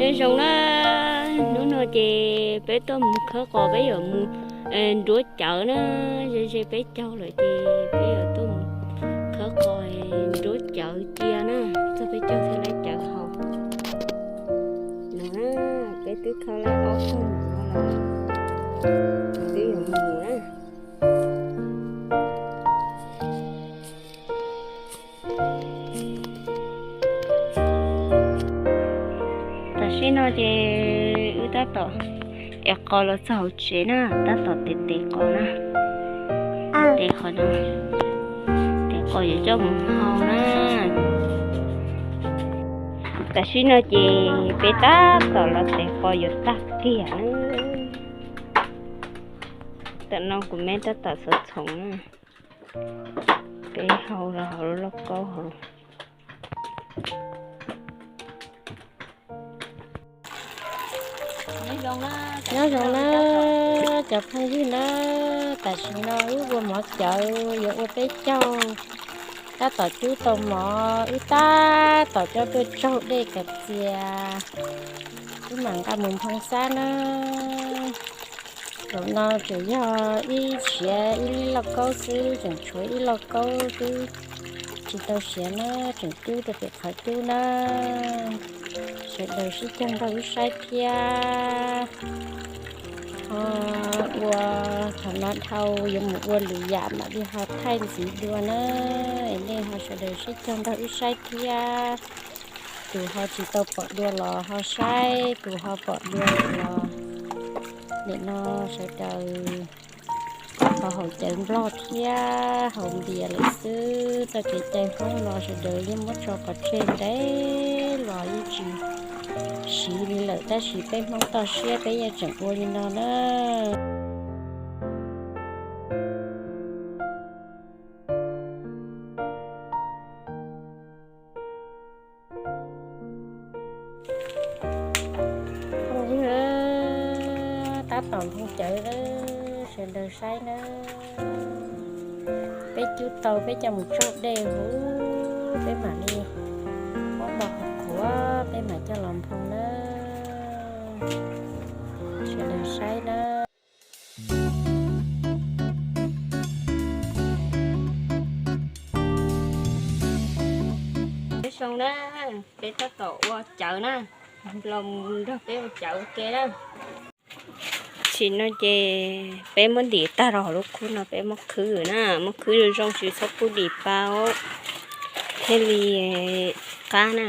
Nyob zoo na, hnub no ces peb tuaj mus khawb qos, peb yuav mus nruab cawv na. Ze ze peb caug lawm ces peb yuav tuaj mus khawb qos nruab cawv cia na, txog peb caug thiaj laib cawv haus. No na, peb twb khawb laib ob tog no lawm, twb yuav mus na. Tam sim no ces wb tab tom ev qos los txog hauv tsev na, tab tom tes tes qos na. Tes qos no, tes qos yuav coj mus hau na. Tam sim no ces peb tab tom los tes qos yuav tag kiag na. Tam no kuv me tab tom xov txhoov na. Peb hau los hauv lub lauj kaub hauv. Nyob zoo na cov phooj ywg na, tam sim no wb ua mov cawv yuav ua peb caug, tab tom cub tau mov, wb tab tom coj tuaj tsaug dej kom txias, wb mam nqa mus nphoo xab na. Zaum no tseem yog ib siav ib lauj kaub xwb, tseem tshuav ib lauj kaub twb tsis tau siav na, tseem cub rau pem qhov cub na. Sawv daws sib caug nrog wb saib thiab. Ho ua thaum no dhau yuav mus ua lwm yam mam li ho thaij ntxiv dua na. Es nej ho sawv daws sib caug nrog wb saib thiab. Tus ho tsis tau pom dua los ho saib, tus ho pom dua lawm los nim no sawv daws ho haus cawv nplog thiab haus npias lawm xwb. Txoj kev cai Hmoob no sawv daws yeej muab tso pov tseg ntev los yeej tsis siv li lawm, tab sis peb Hmoob toj siab peb yeej tseem ua li no na. Phooj ywg, tab tom nphoo cawv, sawv daws saib na. Peb cub tau peb coj mus tsaug dej huv, peb mam li muab npo qhuav qhuav peb mam coj los nphoo na. Sawv daws saib na. Peb zoo na, peb tab tom ua cawv na, los nrog peb ua cawv ua ke na. Tam sim no ces peb muab ntim tag rau hauv lub khub no, peb muab khwb na, muab khwb zoo zoo tsis txhob pub dim pa thiaj li qab na.